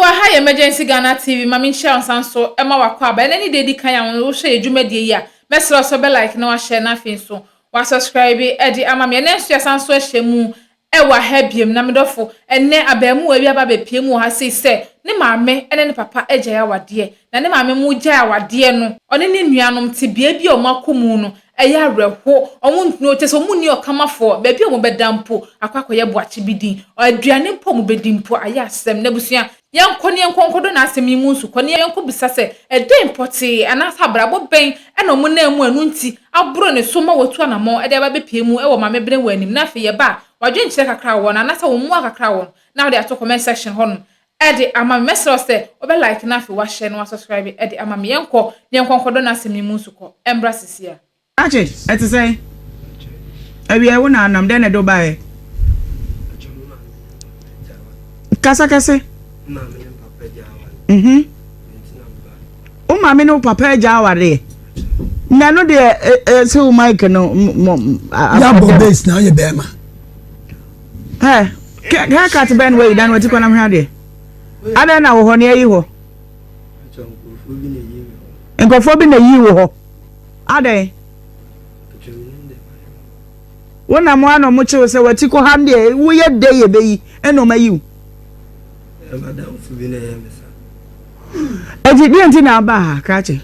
Abusuafo, aha yɛ Emergency Ghana TV. Ma menhyia wo nsa nso ɛma wakɔ aba. Ɛnɛ ne deɛ edi kan a wohwɛ yɛ dwumadie yi a, mɛsrɛ wo sɛ bɛ like na wahyɛ na afei nso wasubscribe ɛde ama me. Ɛnɛ nso yɛsan so ahyɛ mu ɛwɔ ha biem na medɔfo, ɛnɛ abaamuwa bi aba abɛpie mu wɔ ha sei sɛ ne maame ɛne ne papa agyae awadeɛ, na ne maame mu gyae awadeɛ no, ɔne ne nuanom te bea bi a ɔmo akɔ mu no ɛyɛ awerɛho. Ɔmo ntino kyɛ sɛ ɔmo nni ɔkamafoɔ baabi a ɔmo bɛda mpo akɔ akɔyɛ boakye bi din, aduane mpo a ɔmo bɛdi mpo ayɛ asɛm. Na abusua, yɛnkɔ ne yɛnkɔ nkɔdɔ n'asɛm yi mu nso kɔ ne yɛnkɔ bisa sɛ ɛdɛn pɔtee anaasɛ abrabɔ bɛn ɛna ɔmo nan mu ɛno nti aboro ne so ma wɔtu anammɔn ɛde aba bɛpie mu ɛwɔ maame bene wɔ anim. Na afei yɛba a, wadwenkyerɛ kakra wɔ no anaasɛ wɔn mmoa kakra wɔ no na wɔde ato comment section hɔnom ɛde ama me. Mɛsrɛ sɛ wɔbɛ like na afei wahyɛ na wasubscribe ɛde ama me. Yɛnkɔ ne yɛnkɔ nkɔdɔ n'asɛm yi mu nso kɔ ɛmbra sisi a. Akye, ɛte sɛn? Awia wo na anam dɛn na ɛde wo baeɛ? Kasa kɛse. Wo maame ne wo papa agya awareɛ. Na no deɛ ɛsɛ wo mic no yɛabɔ base na woyɛ bɛrima. Ɛ haircut bɛn na wayi dan wati kɔ nam hwɛ adeɛ. Adɛn na wɔ hɔ ne ayi hɔ? Nkurɔfoɔ bi na yi wɔ hɔ. Adɛn? Wo na mo ano mo kyew sɛ wati kɔ ha deɛ woyɛ dɛ yɛ bɛyi ɛna ɔma yi wo. Eti deɛ nti na aba ha krakye?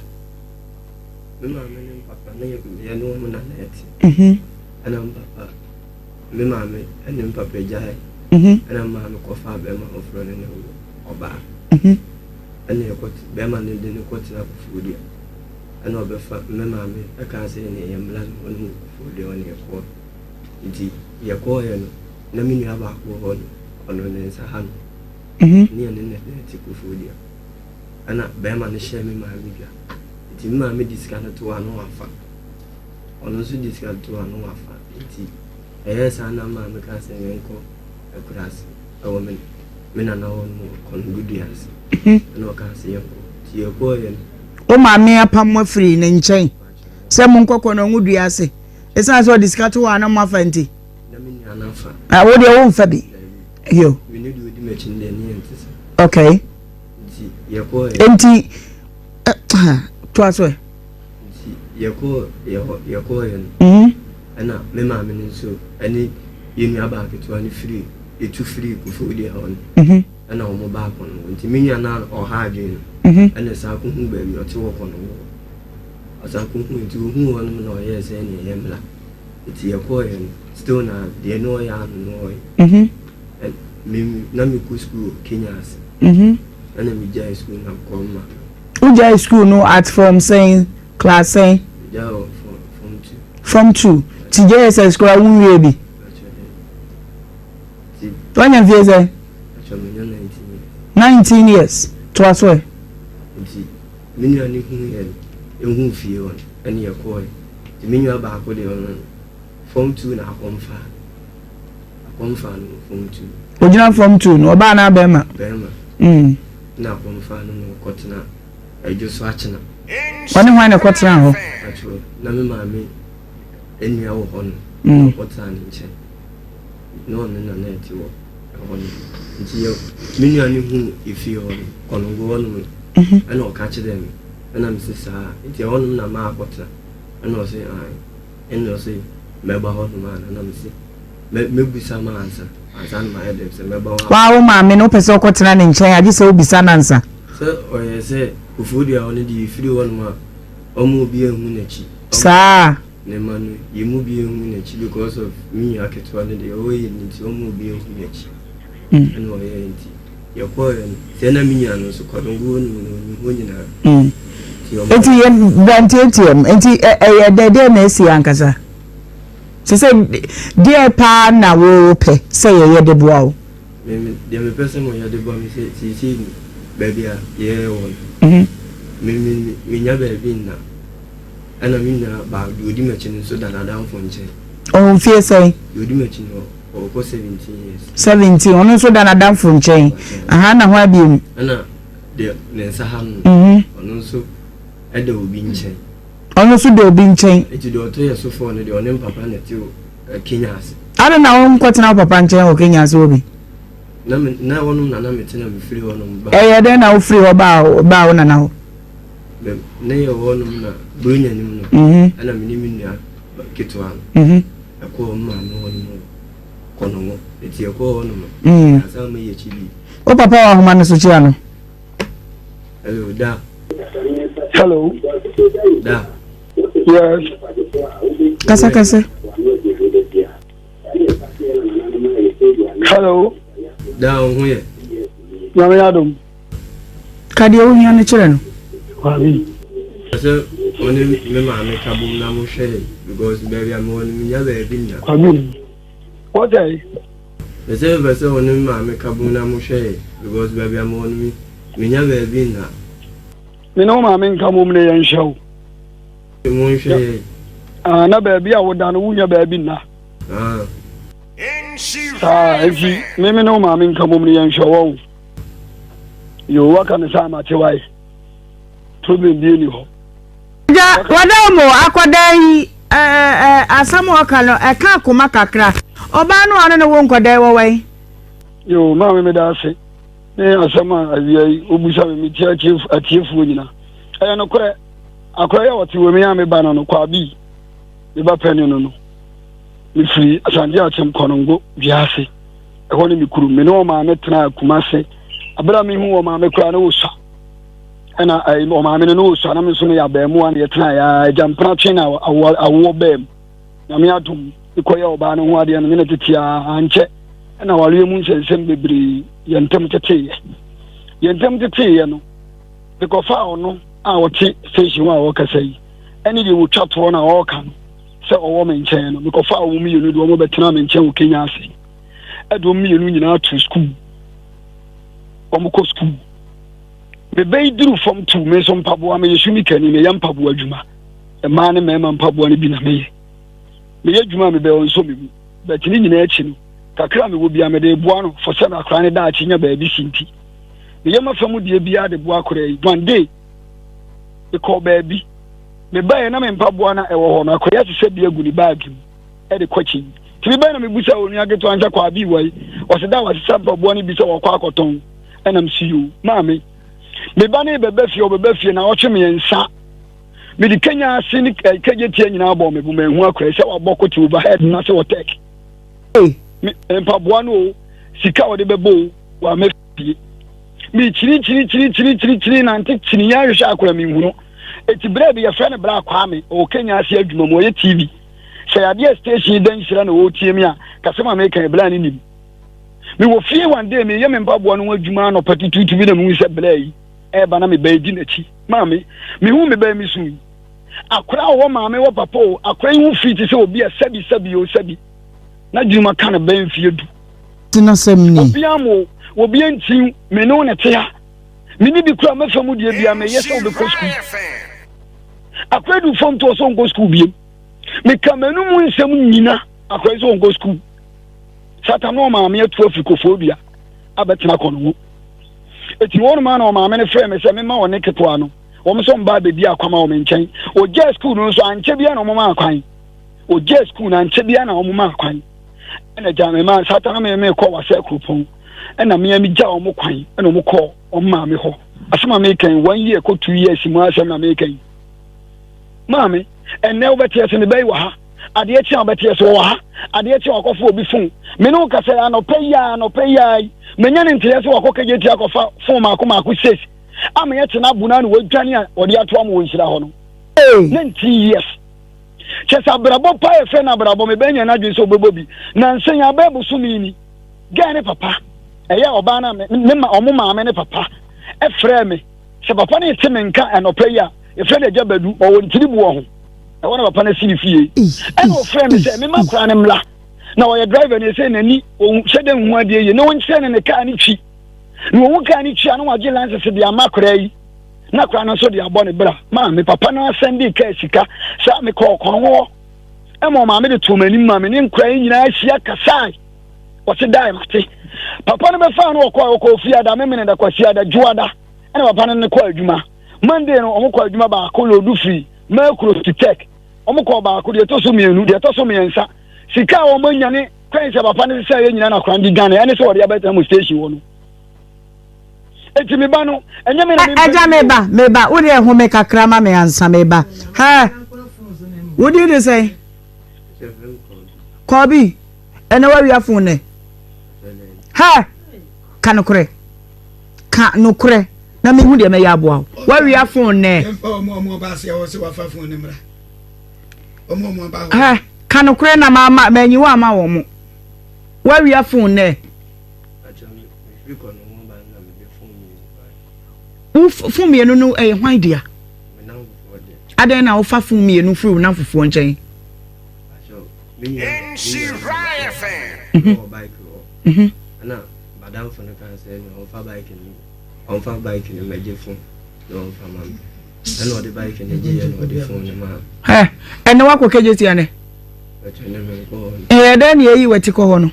Me maame ne papa ne yɛ ne wɔn na na ɛte. Ɛna papa me maame ne me papa gyae. Ɛna maame kɔfa bɛrima foforɔ ne ne wo ɔbaa. Ɛna yɛkɔ bɛrima no de ne kɔtena Koforidua. Ɛna ɔbɛfa me maame ɛka sɛ ne yɛ mmla no hɔ no mu Koforidua hɔ ne yɛkɔɔ. Nti yɛkɔɔɛ no na me nua baako wɔ hɔ no, ɔno ne nsa ha no. Ne yɛ ne na ɛte Koforidua. Ɛna bɛrima no hyɛ me maame dwa. Nti me maame de sika no to ano wafa. Ɔno nso de sika no to ano wafa. Nti ɛyɛ saa na maame ka sɛ yɛnkɔ akuraase ɛwɔ me nana hɔ no kɔnɔgodua ase. Ɛna ɔka sɛ yɛnkɔ. Nti yɛkɔɔyɛ no. Wo maame apam mo afiri ne nkyɛn sɛ mo nkɔ kɔnɔngo ase ɛsiane sɛ ɔde sika to hɔ a na mo afa nti. Na me nua no afa. Ah, wo deɛ womfa bi. Yo. Me ne deɛ odi m'akyi no deɛ ne yɛn te sa. Okay. Nti yɛkɔɔyɛ. Nti toa so ɛ. Nti yɛkɔɔ yɛhɔ yɛkɔɔyɛ no. Ɛna me maame no nso ɛne yɛn nua baa ketewa no firi etu firi Koforidua hɔ no. Ɛna wɔn baa Kɔnɔngo. Nti me nua no a ɔha adwene no. Ɛna saa kɔhu baabi ɔte wɔ Kɔnɔngo hɔ. Ɔsan kɔhu, nti ohuu hɔ nom na ɔyɛɛ sɛ ɛne ɛyɛ mmla. Nti yɛkɔɔyɛ no still na deɛ ne ɔyɛ ano no ɔyɛ. Me na mekɔ school Kenya ase. Ɛna megyae school na mekɔ mma. Wogyae school no at from sɛn class sɛn? Megyae wɔ form 2. Form 2. Ti JSS koraa wonwie bi. Nti Wanya mfie sɛn? Atwa menya 19 years. 19 years. Toa so ɛ. Nti me nua no hu yɛ no, ehu fie hɔ no ɛne yɛkɔɔɛ. Nti me nua baako deɛ ɔno no form 2 na akɔmfa no form 2. Ogyina form 2 no, ɔbaa na bɛrima? Bɛrima. Na akɔmfa no na ɔkɔtena Adwo so akyena. Ɔne hwan na ɛkɔtena hɔ? Atwerɛ na me maame nua wɔ hɔ no. Na ɔkɔtena ne nkyɛn. Na ɔno na na ɛte wɔ ɛhɔ no. Nti yɛ me nua no hu efie hɔ no, Kɔnɔngo hɔ nom no. Ɛna ɔka kyerɛɛ me. Ɛna me se saa. Nti ɛhɔ nom na maa akɔtena. Ɛna ɔse ae. Ɛna ɔse mɛba hɔ nom ana, na me se mɛbusa ma ansa. Ansa na mayɛ dɛm sɛ mɛba hɔ. Waa wo maame no wopɛ sɛ ɔkɔtena ne nkyɛn agye sɛ wobisa no ansa. Sɛ ɔyɛ sɛ Koforidua hɔ no deɛ yɛfiri hɔ nom a ɔmo obi anhu n'akyi. Saa. Ne mma no yɛn mu bi anhu n'akyi because of me nua ketewa no deɛ ɔyɛ ne nti ɔmo obi anhu n'akyi. Ɛna ɔyɛ nti yɛkɔɔɛ no sɛ na me nua no nso Kɔdongo hɔ nom no ɔnim hɔ nyinaa. Nti yɛ brantiatia mu nti ɛyɛ dɛ deɛ na esi ankasa. Sɛ sɛ deɛ paa na wo pɛ sɛ yɛyɛ de boa wo. Me deɛ mepɛ sɛ moyɛ de boa me sɛ seesei no baabi a yɛwɔ no me me menya baabi nna, ɛna me nua baa deɛ ɔdi m'akyi no nso da n'adamfo nkyɛn. Ɔwɔ mfie sɛn? Deɛ ɔdi m'akyi no ɔkɔ 17 years. 17, ɔno nso da n'adamfo nkyɛn. Aha na hɔ abiem. Ɛna deɛ ne nsa ha no ɔno nso ɛda obi nkyɛn. Ɔno nso da obi nkyɛn. Nti deɛ ɔtɔ yɛ sofoɔ no deɛ ɔne mpapa na ɛte wɔ Kenya ase. Ade na wɔn nkɔtena wo papa nkyɛn wɔ Kenya ase wɔ bi? Na me na hɔnom na na mete na mefiri hɔnom ba. Ɛyɛ dɛn na wofiri hɔ baa baa wo nana hɔ? Me ne yɛ wɔ hɔnom na Buronya nim no. Mhm. Ɛna me ne me nua ketewa no. Mhm. Ɛkɔɔ me maame hɔnom Kɔnɔngo. Eti ɛkɔɔ hɔnom no. Mm. Asan ma yɛ akyi bi. Wo papa wɔ ahoma no so kyia no. Hello, da. Hello. Da. Yes. Kasa kasa. Hello. Da wo ho yɛ. Nyame adom. Ka deɛ wohia no kyerɛ no. Kwame. Sɛ wo ne me maame ka bom na mohwɛ yɛn because baabi a mewɔ no menya baabi nna. Kwame. What say? Mese mepɛ sɛ wo ne me maame ka bom na mohwɛ yɛn because baabi a mewɔ no menya baabi nna. Me ne wo maame nka bom na yɛnhwɛ wo. Monhwɛ yɛn. Ah, na baabi a woda no wonya baabi nna. Ah. Saa nti me me ne wo maame nka bom no yɛnhwɛ wɔn. Yo, waka no saa mate wae. Problem bi ni hɔ. Agya, wada mo akɔda yi ɛɛ asɛm a ɔka no ɛka akoma kakra. Ɔbaa no a ɔne ne wo nkɔda yi wɔ wɛn? Yo, maame meda ase ne asɛm a awia yi wobusa me metie atiefoɔ nyina. Ɛyɛ nokorɛ, akora yi a ɔte wɔ mi a meba no no, Kwabi, me ba panin no no, mefiri Asante Akyem Kɔnongo dua ase. Ɛhɔ ne me kurom. Me ne ɔmaame tenaa Kumase. Abere a mehu ɔmaame koraa na ɔsua. Ɛna ɛyi ɔmaame no na ɔsua na me nso meyɛ abɛɛmoa na yɛtena yɛ agya mpena twe na awoɔ awoɔ bɛɛ mu. Nyame adom mekɔyɛ ɔbaa no ho adeɛ no me ne tete a ankyɛ ɛna awareɛ mu nsɛnsɛm bebree yɛn ntam teteeɛ. Yɛn ntam teteeɛ no mekɔfaa ɔno a ɔte station hɔ a ɔrekasa yi ɛne deɛ wɔtwa toɔ no a ɔreka no sɛ ɔwɔ me nkyɛn no mekɔfaa wɔn mmienu de wɔn bɛtena me nkyɛn wɔ Kenya ase ɛde wɔn mmienu nyinaa to sukuu wɔn kɔ sukuu mebɛyi duru fam tu me nso mpaboa meyɛ shumikani meyɛ mpaboa adwuma mmaa ne mmarima mpaboa no bi na meyɛ meyɛ adwuma a mebɛyɛ ɔnsɔ me mu bɛte ne nyinaa akyi no kakra a mewɔ bia mede boa no fɔ sɛ akora ne daakye nya baabi si nti meyɛ mafa mu deɛ biara de boa akora yi. One day mekɔɔ baabi mebaeɛ na me mpaboa na ɛwɔ hɔ no akɔyɛ asesɛ bi agu ne baage mu ɛde kɔ akyi nti mebaeɛ na mebusa onua ketewa no sɛ kɔ abi wɔ yi ɔsɛ da wasesa mpaboa no bi sɛ wɔkɔ akɔtɔn ɛnam si yo maame meba ne bɛbɛ fie ɔbɛbɛ fie na ɔtwe mmiɛnsa mede kenya ase ne kegye tie nyinaa bɔ me bo manhu akora sɛ wabɔ kote overhead na sɛ wɔtɛk mpaboa no o sika a wɔde bɛbɔ o wamɛ fie mekyirikyirikyirikyirikyiri nante kyini yɛ ahwehwɛ akora menhu no. Eti berɛ bi yɛfrɛ no Bra Kwame, ɔwɔ Kenya ase adwuma mu, ɔyɛ TV. Sɛ yadeɛ station da nhyira na ɔretie me a, kasɛm a meka yi bra no nim. Mewɔ fie one day meyɛ me mpaboa no ho adwuma anɔpa tutuutu bi na mehu sɛ bra yi ɛreba na me ba yi di n'akyi. Maame, mehu me ba yi mesu yi. Akora a ɔwɔ maame wɔ papa o, akora yi ho firi te sɛ obi a sɛbi sɛbi o sɛbi. N'adwene mu aka no bɛyɛ mfeɛ du. Tenasɛm ni. Obiara mo, obiara nti me ne wo na ɛte ha. Me ne bi kura mɛfa mu deɛ bia meyɛ sɛ wobɛkɔ sukuu. Akora du fam toɔ sɛ ɔnkɔ sukuu biem. Meka m'anum nsɛm nyina akora yi sɛ ɔnkɔ sukuu. Satan ne ɔmaame atu afiri Koforidua abɛtena kɔno ho. Eti wɔn maa na ɔmaame no frɛ me sɛ mema ɔne ketewa no. Wɔn nso mbaa bɛdi akwama wɔ me nkyɛn. Ogyaa sukuu no nso ankyɛ bia na wɔn maa kwan. Ogyaa sukuu no ankyɛ bia na wɔn maa kwan. Ɛna gya me maa satan na me me kɔ wasɛ kuropɔn. Ɛna me me gya wɔn kwan ɛna wɔn kɔ wɔn maame hɔ. Asɛm a meka yi one year kɔ 2 years mu asɛm na meka yi. Maame, ɛnɛ wobɛte ase me bɛyi wɔ ha. Adeɛ kye a wobɛte ase wɔ ha. Adeɛ kye a wakɔfa obi fon. Me ne wo kasa yi anɔpa yi a anɔpa yi a yi. Menya ne nteɛ sɛ wakɔ kagye ti akɔfa fon maako maako six. Ama yɛte no abo no ano wadwane a wɔde ato ama wɔ nhyira hɔ no. 19 years. Kyɛ sɛ abrabɔ pa yɛfrɛ no abrabɔ mebɛnya no adwene sɛ wobɛbɔ bi. Nansa yi abɛɛ bosome ni. Gɛɛ ne papa ɛyɛ ɔbaa no ne ma ɔmo maame ne papa ɛfrɛ me sɛ papa no te me nka ɛnɔpa yi a yɛfrɛ no agya Badu ɔwɔ ntiri boɔ ho ɛwɔ na papa no asi ne fie ɛna ɔfrɛ me sɛ mema koraa no mmla na ɔyɛ driver no ɛsɛ n'ani hyɛ dɛ nhu adeɛ yie na ɔnkyerɛ ne ne kaa no twi na ɔhu kaa no twi a na wagye lances de ama koraa yi na koraa no nso de abɔ ne bra maa me papa no asɛnde kaa sika saa mekɔɔ kɔn hɔ ɛma ɔmaame de too m'anim ma me ne nkora yi nyinaa hyia kasae ɔse dae mate papa no bɛfaa no ɔkɔ ɔkɔ fiada memene da kwasiada dwoada ɛna papa no ne kɔ adwuma Monday no ɔmo kɔ adwuma baako lodu firi Mercury to Tech ɔmo kɔ baako deɛ ɛtɔ so mmienu deɛ ɛtɔ so mmiɛnsa sika a wɔn anya ne. Kwan sɛ papa no sɛ yɛ nyina na kwan de dwane ɛne sɛ wɔde abɛtena mo station hɔ no. Eti me ba no, ɛnyɛ me na me Ɛgya me ba, me ba, wo deɛ home kakra ma me ansa me ba. Hɛ, wo din de sɛn? Kɔbi, ɛnɛ wawia fon nɛ. Hɛ, ka nokorɛ, ka nokorɛ na mehu deɛ mɛyɛ aboa wo. Wawia fon nɛ. Hɛ, ka nokorɛ na ma ma manyi wo ama wɔn mo. Wawia fon nɛ. Wo fon mmienu no ɛyɛ hwan dea? Adɛn na wofa fon mmienu firi wo namfofoɔ nkyɛn? Ɛnɛ wakɔ kegye tia nɛ? Ɛyɛ dɛn na yɛyi w'ati kɔ hɔ no?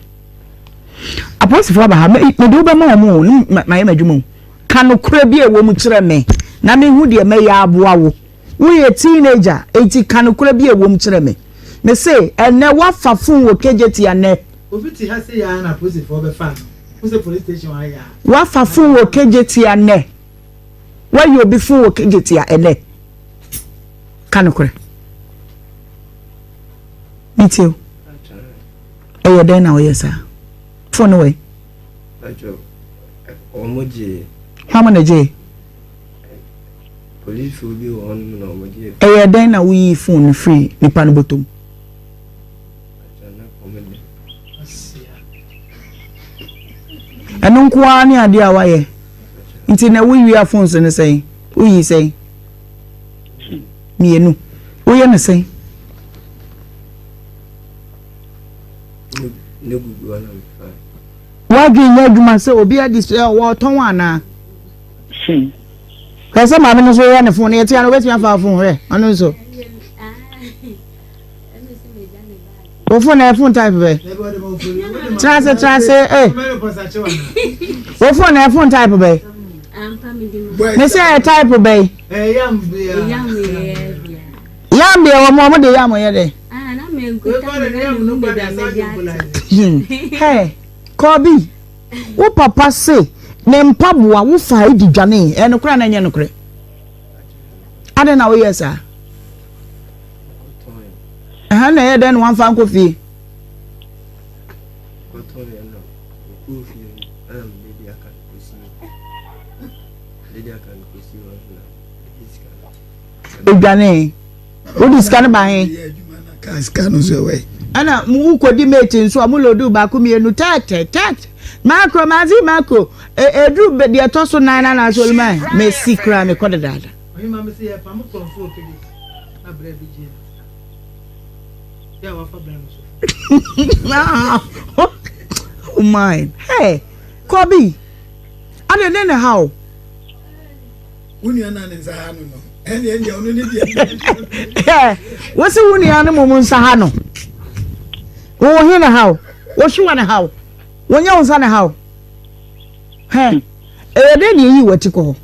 Apolisifoɔ aba ha, mede wo bɛma wɔn o, ne mayɛ m'adwuma o. Ka nokorɛ bi a ɛwɔ mu kyerɛ me na mehu deɛ mɛyɛ aboa wo. Woyɛ teenager, enti ka nokorɛ bi a ɛwɔ mu kyerɛ me. Mese, ɛnnɛ woafa phone wɔ Kejetia nnɛ. Obi te ha sei ara na apolisifoɔ bɛfaa no. Wohu sɛ police station ha yɛ a. Woafa phone wɔ Kejetia nnɛ. Woayi obi phone wɔ Kejetia ɛnnɛ. Ka nokorɛ. Metie o. Ɛyɛ dɛn na ɔyɛ saa? Fon no wɔ he? Hwan na gyee? Ɛyɛ dɛn na woyii fon no firii nipa no bɔtɔ mu? Ɛno nko ara ne adeɛ a wayɛ. Nti na wowia phones no sɛn? Woyi sɛn? Mmienu. Woyɛ no sɛn? W'adwene nyɛ adwuma sɛ obi adi sɛ wɔtɔn anaa? Hwɛ sɛ maame no nso yɛ ne fon no yɛte ano obetumi afa fon hwɛ ɔno nso. Wo fon na fon type bɛ. Tena ase tena ase eh. Wo fon na fon type bɛ. Me sɛ type bɛ. Yam deɛ wɔn wɔn de yam yɛ dɛ. Hey, Kɔbi, wo papa se ne mpaboa wo fa di dwane ɛyɛ nokorɛ anaa ɛnyɛ nokorɛ? Adɛn na woyɛ saa? Ɛha na ɛyɛ dɛn na wamfa nkɔ fie? Odwanee. Wode sika no ba he? Sika no nso ɛwɔ Ɛna wokɔdi mate nso a mo lodu baako mmienu tɛtɛ tɛtɛ makro mazi makro ɛduru deɛ ɛtɔ so nan na anaasɛ oluma mesi koraa mekɔ dedaada. Oh my, hey, Kobe, ade ne ne how? Wo nua na ne nsa ha no no. Ɛne ɛne ɔno ne deɛ. Wosi wo nua no mom nsa ha no. Wo he na ha o. Wo hwewa ne ha o. Wo nyɛ wo nsa ne ha o. Hɛ. Ɛyɛ dɛn na eyi w'ati kɔ hɔ?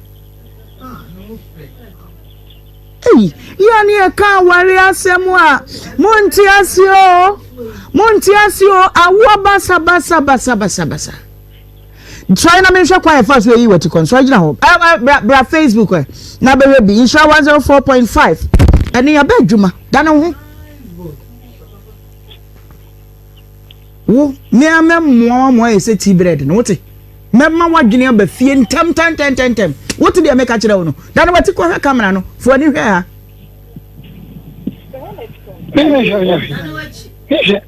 Ei, yɛ ne ɛka aware asɛm a monte ase o. Monte ase o. Awoɔ basa basa basa basa basa. Sɔre na menhwɛ kwan a ɛfa so eyi w'ati kɔ. Sɔre gyina hɔ. Ɛ ɛ bra bra Facebook ɛ na bɛhwɛ bi. Nhyira 104.5. Ɛne yɛbɛ adwuma. Dane wo ho. Wo me a mɛmmoa wo ama ayɛ sɛ tea bread no wote. Mɛma w'adwene aba fie ntɛm ntɛntɛntɛntɛm. Wote deɛ meka kyerɛ wo no. Dane w'ati kɔhwɛ kamera no. Fo ani hwɛ ha. Mehwɛ.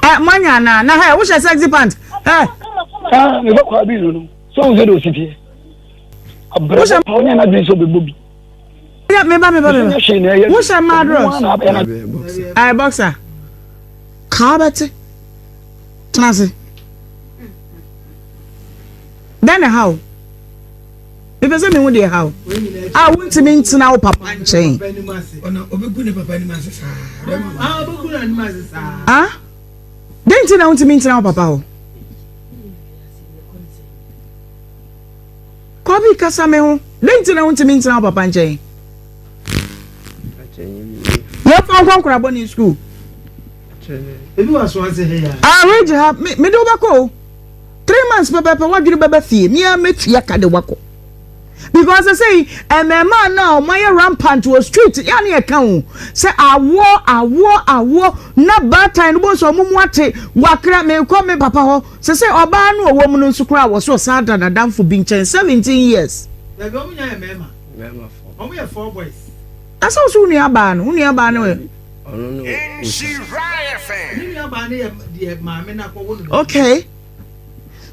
Ɛ moanya anaa? Na hɛ wohyɛ sexy pant ɛ. Ah mebɛ kɔ abi no no so wo sɛ de ositeɛ. Abrɛ pa wonya n'adwene sɛ ɔbɛbɔ bi. Meba meba meba. Wohyɛ madros. Ɛyɛ boxer. Kaa bɛte. Tena ase. Dɛn na ɛha wo? Mepɛ sɛ mehu deɛ ɛha wo a wontumi ntena wo papa nkyɛn. Ah? Dɛn nti na wontumi ntena wo papa hɔ? Kɔbi kasa me ho. Dɛn nti na wontumi ntena wo papa nkyɛn? Yɛmfa nkɔ nkorabɔ ne sukuu. Ebi wɔ Asawase ha yi a. Ah, Ridge ha, me mede wo bɛkɔ o. 3 months pɛpɛɛpɛ w'adwene bɛba fie, me ara mɛtua ka de wakɔ. Because sɛ mmɛɛmaa no a wɔn ayɛ rampant wɔ street, yɛ a ne yɛ ka o, sɛ awoɔ, awoɔ, awoɔ, na baatan no bɔ sɛ wɔn mu ate, wakra, mekɔ me papa hɔ, sɛ sɛ ɔbaa no ɔwɔ mu no nso koraa wɔ so ɔsan da n'adamfo bi nkyɛn 17 years. Dabi wɔn nyinaa yɛ mmarima. Mmarima four. Wɔn yɛ four boys. Na sɛ ɔsɛ wo nua baa no, wo nua baa no yɛ. Ɔno ne Osa. Ne nua baa no yɛ deɛ maame no akɔwo no. Okay.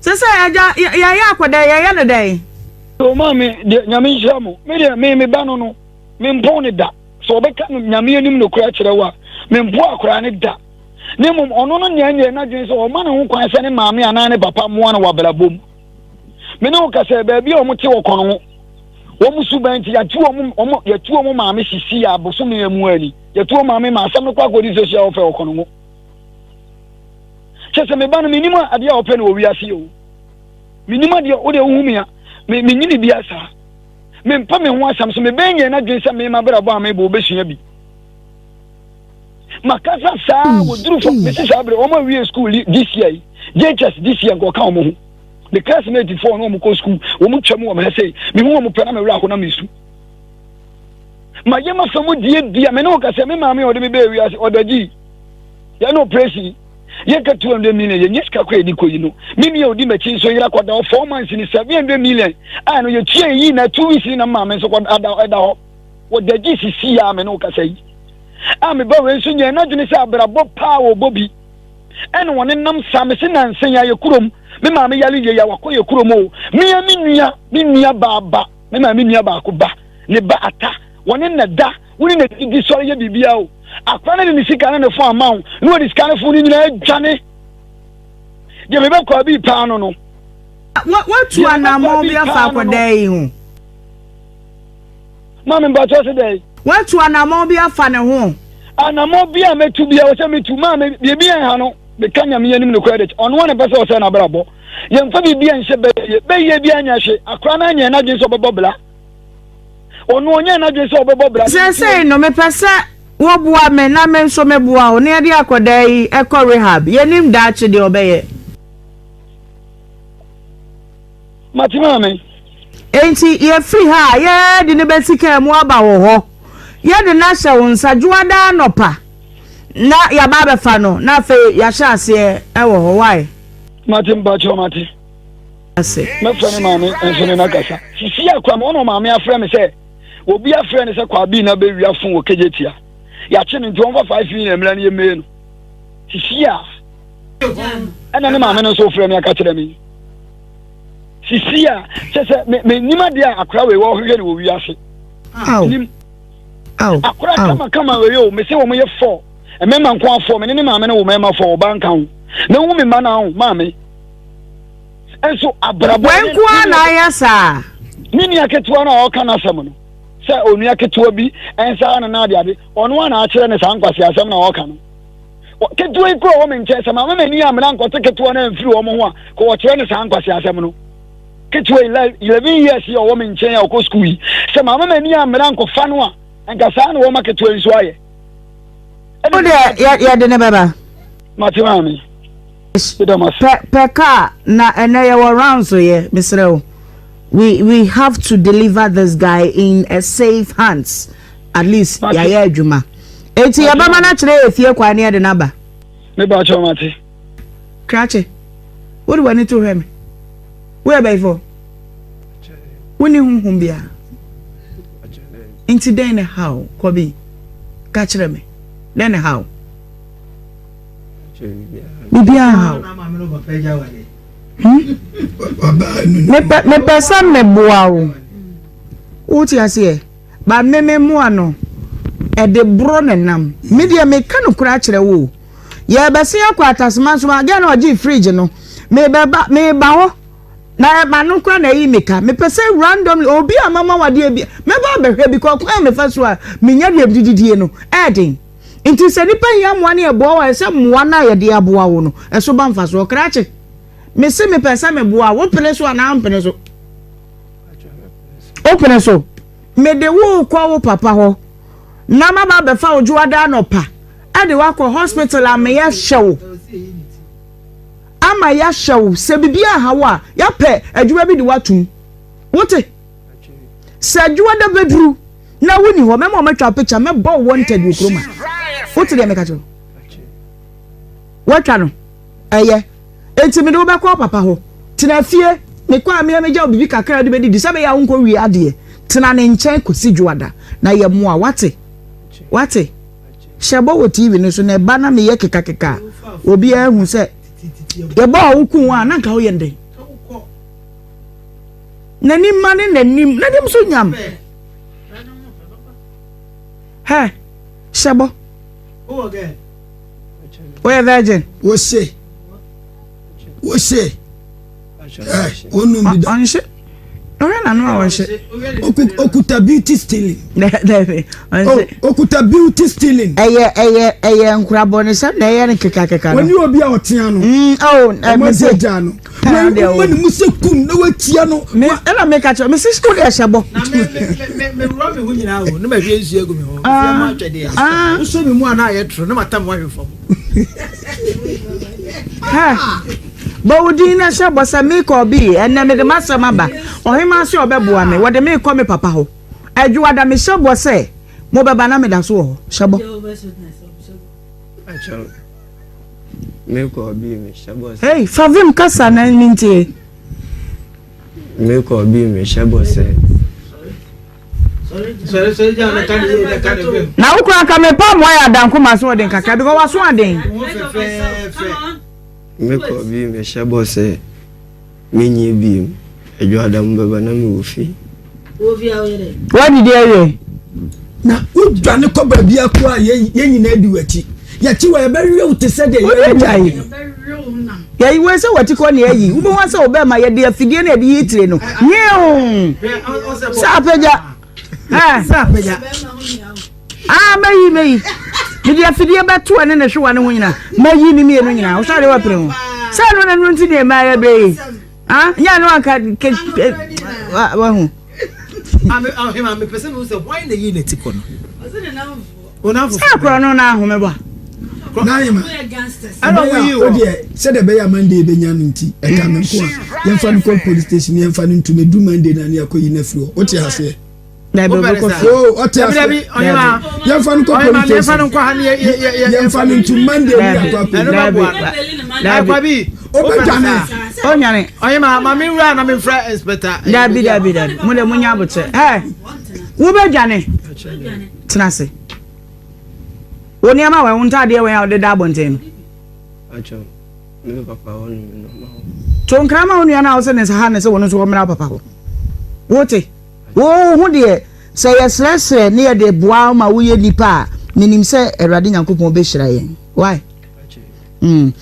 Sɛ sɛ agya yɛyɛ akɔdɛ yɛyɛ no dɛn? O maame deɛ nyame nhyira mo. Me deɛ me me ba no no me mpo ne da. Sɛ ɔbɛka no nyame anim nokorɛ akyerɛ wo a me mpo akwaraa ne da. Na mmom ɔno no nea nyɛ n'adwene sɛ ɔma ne ho kwan sɛ ne maame anaa ne papa mmoa no wɔ abrabɔ mu. Me ne wo kasa baabi a wɔte wɔ kɔn ho. Wɔn suban nti yɛatu wɔn wɔn yɛtu wɔn maame sisi yɛ abosome mu ani. Yɛtu wɔn maame ma asɛm no kɔ akɔdi social welfare wɔ kɔn ho. Kyɛ sɛ me ba no menim adeɛ a ɔpɛ no wɔ wiase o. Menim adeɛ wo deɛ wohu me a me menyini bi asaa. Mempɛ me ho asɛm so mebɛn nyɛ n'adwene sɛ me mabrabɔ a mebɔ obɛsua bi. Makasa saa wɔduru fam mesi saa berɛ wɔn awie school this year yi JHS this year nka ɔka wɔn ho. Me classmate foɔ no wɔn kɔ school wɔn twam wɔ me ha sei mehu wɔn pɛ na me werɛ aho na mesu. Ma yɛ ma fam die bia me ne wo kasa me maame a ɔde me bɛɛ wiase ɔdagyi yɛ no operation yɛ ka 200 million yɛ nyɛ sika kɔ yɛde kɔ yi no me nua odi m'akyi nso yera kɔda hɔ 4 months ni 700 million a no yɛtua yi na 2 weeks ni na maame nso kɔda ɛda hɔ wɔdagyi sisi a me ne wo kasa yi a me ba wei nso nyɛ n'adwene sɛ abrabɔ paa wɔbɔ bi ɛna wɔne nam saa mese nansa yi ayɛ kurom me maame yare yie ya wakɔ yɛ kurom o mea me nua me nua baaba me maame nua baako ba ne ba ata wɔne na da wo ne na didi sɔre yɛ biribiara o akora no de ne sika ne ne fo ama wo na wɔde sika ne fo no nyinaa adwane deɛ mebɛkɔ abi paa no no Woatu anammɔn bi afa akwadaa yi ho? Maame mpakyɛ se dɛn? Woatu anammɔn bi afa ne ho? Anammɔn bi a mɛtu bi a wɔ sɛ metu maame biribi ɛnha no meka nyame anim nokorɛ de ɔno a na mpɛ sɛ ɔsɛ n'abrabɔ yɛmfa biribi a nhyɛ bɛyɛ bɛyɛ bi anyɛ hwe akora no anyɛ n'adwene sɛ ɔbɛbɔ bla ɔno ɔnyɛ n'adwene sɛ ɔbɛbɔ bla. Seesei no mepɛ sɛ woboa me na me nso meboa wo na yɛde akwadaa yi kɔ rehab. Yɛnnim daakye deɛ ɔbɛyɛ. Mate maame. Enti yɛfiri ha a, yɛde no bɛsi kaa mu aba wo hɔ. Yɛde no ahyɛ wo nsa Dwoada anɔpa na yɛaba abɛfa no na afei yɛahyɛ aseɛ wɔ hɔ. Why? Mate mpakyɛw mate. Ase. Mɛfrɛ me maame nso ne no akasa. Sisi a kora ɔna ɔmaame afrɛ me sɛ obi afrɛ no sɛ Kwabee na bɛwia fon wɔ Kejetia. Yɛakye no nti ɔmfa 5 million mmra no yɛmmee no. Sisi a ɛna ne maame no nso frɛ me aka kyerɛ me. Sisi a kyɛ sɛ menim adeɛ a akora wei wɔhwehwɛ no wɔ wiase. Nim akora kama kama wei o mese wɔn yɛ fɔ mmarima nko afɔ me ne ne maame no wɔ mmarima fɔ ɔbaa nka ho na ehu me mma na ho maame nso abrabɔ. Wɔn nko ara na ayɛ saa. Ne nua ketewa no a ɔka n'asɛm no sɛ onua ketewa bi nsa ano na ade ade ɔno a na akyerɛ ne saa nkwasi asɛm na ɔka no ketewa yi kura wɔ me nkyɛn sɛ maame m'ani amena nkɔte ketewa no amfiri wɔn ho a kò wɔkyerɛ ne saa nkwasi asɛm no ketewa yi 11 years yi a ɔwɔ me nkyɛn a ɔkɔ sukuu yi sɛ maame m'ani amena nkɔfa no a nka saa na wɔma ketewa yi nso ayɛ. Wo deɛ yɛde ne bɛba. Mate maame. Pɛ pɛ car na ɛnɛ yɛwɔ rounds yɛ mesrɛ wo. We have to deliver this guy in a safe hands. At least yɛayɛ adwuma. Eti yɛbɛma no akyerɛ yɛ fie kwan ne yɛde no aba. Me ba kyɛw mate. Krakye, wode w'ani to hwɛ me. Woyɛ bɛyifo. Wonni honhom biara. Nti dɛn ne haw kɔbi? Ka kyerɛ me. Dɛn ne haw? Biribiara haw. Hmm? Mepɛ sɛ meboa wo. Wote aseɛ? Ba me me mmoa no, ɛde borɔ na nam. Me deɛ meka nokorɛ akyerɛ wo o. Yɛrebɛsen akɔ Atasema nso ma girl no a ɔgyee fridge no, mebɛba meba hɔ na m'ano koraa na ayi me ka. Mepɛ sɛ randomly obi a mama wo adeɛ bi mɛba abɛhwɛ because kwan a mefa so a menya deɛ mede didie no ɛyɛ den. Nti sɛ nipa hia mmoa ne yɛboa wo a ɛsɛ mmoa no a yɛde aboa wo no ɛso ba mfasoɔ. Krakye, mese mepɛ sɛ meboa wo, wopene so anaa wompene so? Wopene so? Mede wo rekɔ wo papa hɔ na maba abɛfa wo dwoada anɔpa. Ɛde wo akɔ hospital ama yɛahyɛ wo. Ama yɛahyɛ wo. Sɛ biribi aha wo a, yɛapɛ adwuma bi de wo atom. Wote? Sɛ adwuma da bɛduru na wonni hɔ, mɛma wɔatwa picture, mɛbɔ wo wanted wɔ kurom ha. Wote deɛ meka kyerɛ wo? Woatwa no? Ɛyɛ. Enti mede wo bɛkɔ wo papa hɔ. Tena fie. Mekɔ a, me ara mɛgya wo biribi kakra a wode bɛdidi sɛ ɛbɛyɛ a wonkɔwie adeɛ. Tena ne nkyɛn kɔsi Dwoada na yɛmmoa wo. Woate? Woate? Hyɛ bɔ wɔ TV no so na ɛba na meyɛ kekakeka a, obiara ahu sɛ yɛbɔ a woku wo a, na nka woyɛ no dɛn? N'anim ma ne n'anim, n'anim so nyam. Hɛ, hyɛ bɔ. Woyɛ virgin? Wose. Wose. Wonum bi da. Ɔnhye. Ɔhwɛ n'ano a ɔnhye. Okuta beauty stealing. Dɛbi ɔnhye. Oh, okuta beauty stealing. Ɛyɛ ɛyɛ ɛyɛ nkorabɔnesɛm na ɛyɛ no kekakeka no. Wɔne obi a ɔtea no. Oh, Ɔmo mese. agya no. Wɔn ne mu sɛ kum na watia no. Me ɛna meka kyerɛ mese sukuu deɛ hyɛ bɔ. Na me me me me wura me ho nyinaa o ne ma hwie nsuo agu me ho. Nsuo mu atwɛdeɛ. Wosɔ me mu a na ayɛ toro ne ma tam wahwe fam. Bɔ wo din na hyɛ bɔ sɛ mekɔ bi ɛnɛ mede m'asɛm aba ɔhemaa sɛ ɔbɛboa me wɔde mekɔ me papa hɔ adwoada mehyɛ bɔ sɛ mobɛba na meda so wɔ hɔ hyɛ bɔ. Mekɔ bi mehyɛ bɔ sɛ. Hey, fa vim kasa na mentie. Mekɔ bi mehyɛ bɔ sɛ. Na wo kura nka mepa mmoa yɛ adanko ma so ɔden kakra because waso aden. Mekɔ bi mehyɛ bɔ sɛ menyɛ biem adwada mu bɛba na mewɔ fie. Wadidi awie. Na wodwane kɔ baabi akɔ a yɛn nyinaa di w'akyi. Yɛkyi wɔ yɛbɛwe wo te sɛ deɛ yɛwe wo. Yɛyi wei sɛ wati kɔ ne ayi. Wobɛhu sɛ wobɛma yɛde afidie na yɛde yi tire no. Nyew! Sɛ apagya. Sɛ apagya. Ah, mɛyi mɛyi. Mede afidie bɛto ɛne ne hwewa ne ho nyinaa. Mɛyi ne mmienu nyinaa. Wosɔ adeɛ wapere ho. Sɛ ɛno na ɛno nti deɛ mmaa yɛ berɛ yi. Ah, nyɛ ɛno anka ke wahu. Ɔhema mepɛ sɛ mehu sɛ hwan na yii n'ati kɔ no. Sɛ korɔ no na ahome bɔ. N'ahema ɛbɛyɛ a wodeɛ sɛdeɛ ɛbɛyɛ a Monday bɛnya no nti ɛka me nko a yɛmfa no kɔ police station yɛmfa no ntum ɛdu Monday na ne akɔyi no afiri hɔ wote aseɛ. Dabi ɔbɛkɔ fie. Oh, ɔte aseɛ. Yɛmfa no kɔ police station. Yɛmfa no ntum Monday ne akɔ akɔyi. Dabi dabi. Obɛdwane. Ɔnyane. Ɔhema ma me wura na memfrɛ inspector. Dabi dabi dabi. Mo de mo nya abokyɛ. Ɛ wobɛdwane. Tena ase. Wo nneɛma wɛn, wo ntaadeɛ wɛn a wode da abɔnten no. To nkra ma wo nua no a wosɛ ne nsa ha ne sɛ wɔn nso wɔmmra wo papa hɔ. Wote? Wo ho deɛ, sɛ yɛsrɛsrɛ ne yɛde boa ma woyɛ nipa a, menim sɛ Awurade Nyankopɔn bɛhyira yɛn. Why? Mm.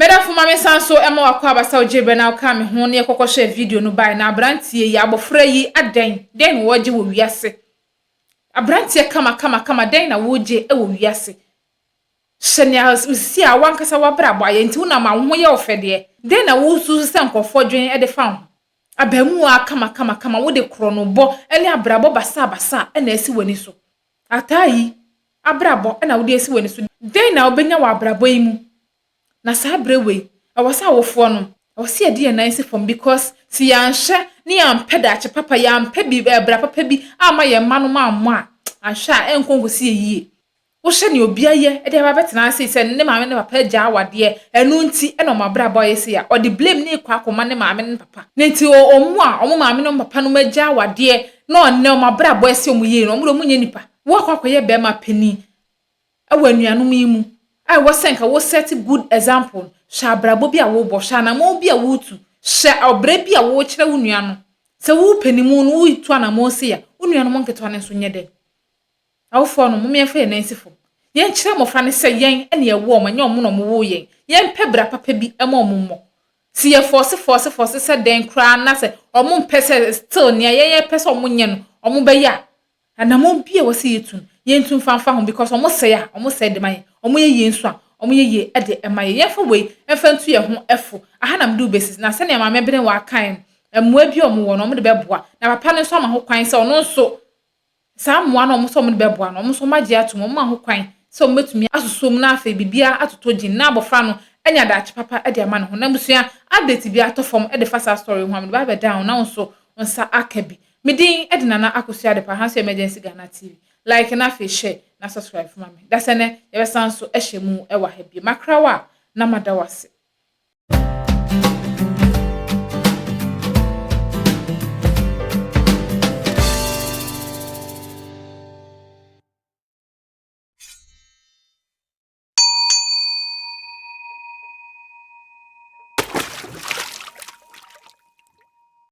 Medafo ma mensan nso ma w'akwaaba sɛ wogyee berɛ na wokaa me ho na yɛkɔkɔ hwɛɛ video no bae na abranteɛ yi, abɔfra yi, adɛn, dɛn na wɔregye wɔ wiase? Abranteɛ kama kama kama dɛn na woregye wɔ wiase? Hyɛ nea osisi a w'ankasa w'abrabɔ ayɛ nti wonam a wo ho yɛ wo fɛ deɛ, dɛn na wosusu sɛ nkurɔfoɔ dwen de fa wo ho? Abaamuwaa kama kama kama wode korɔnobɔ ne abrabɔ basaa basaa na asi w'ani so. Ataa yi abrabɔ na wode asi w'ani so. Dɛn na wobɛnya wɔ abrabɔ yi mu? Na saa berɛ wei, ɛwɔ sɛ awofoɔ no, ɛwɔ sɛ yɛde yɛn nan si fam because sɛ yɛanhwɛ ne yɛampɛ daakye papa, yɛampɛ bi bra papa bi amma yɛn mma nom ammɔ a, anhwɛ a ɛnkɔ nkɔsi yɛn yie. Wohwɛ nea obi ayɛ de aba abɛtena ha sei sɛ ne maame ne ne papa agyaa awadeɛ, ɛno nti na wɔn abrabɔ ayɛ sei a, ɔde blame no rekɔ akɔma ne maame ne ne papa. Na nti wɔn a wɔn maame ne wɔn papa nom agyaa awadeɛ na ɔnnɛ wɔn abrabɔ asi wɔn yie no, wɔn deɛ wɔnyɛ nnipa. Woakɔ akɔyɛ barima panin wɔ anuanom yi mu a ɛwɔ sɛ nka wo set good example no, hwɛ abrabɔ bi a worebɔ, hwɛ anammɔn bi a woretu, hwɛ ɔbrɛ bi a worekyerɛ wo nua no. Sɛ wo panin mu no woretu anammɔn sei a, wo nuanom nketewa no nso nyɛ dɛn? Awofoɔ no, mom yɛmfa yɛn nan nsi fam. Yɛnkyerɛ mmɔfra no sɛ yɛn na yɛwoo wɔn, ɛnyɛ wɔn na wɔwoo yɛn. Yɛmpɛ bra papa bi ma wɔn mmɔ. Sɛ yɛ fɔɔse fɔɔse fɔɔse sɛ dɛn koraa na sɛ wɔmpɛ sɛ still nea yɛn yɛpɛ sɛ wɔnyɛ no wɔbɛyɛ a, anammɔn bi a ɛwɔ sɛ yɛtu no, yɛntu mfa mfa ho because wɔsɛe a, wɔsɛe de ma yɛn. Wɔyɛ yie nso a, wɔyɛ yie de ma yɛn. Yɛmfa wei mfa ntu yɛn ho fo. Aha na mede wo bɛsi. Na sɛnea Maame Benewa kaeɛ no, mmoa bi a wɔwɔ no, wɔde bɛboa. Na papa no nso ama ho kwan sɛ ɔno nso. Saa mmoa no a wɔn sɛ wɔde bɛboa no, wɔn nso wɔagye atom, wɔma ho kwan sɛ wɔbɛtumi asosɔ mu na afei biribiara atotɔ gyin na abɔfra no anya daakye papa de ama ne ho. Na abusua, update biara tɔ fam de fa saa story yi ho a, mede ba abɛdan wo na wo nso wo nsa aka bi. Me din de Nana Akosua Adepa, ha nso yɛ Emergency Ghana TV. Like na afei share na subscribe ma me. Dasɛ nnɛ yɛbɛsan nso ahyɛ mu wɔ ha bio. Makra wo a na mada wo ase.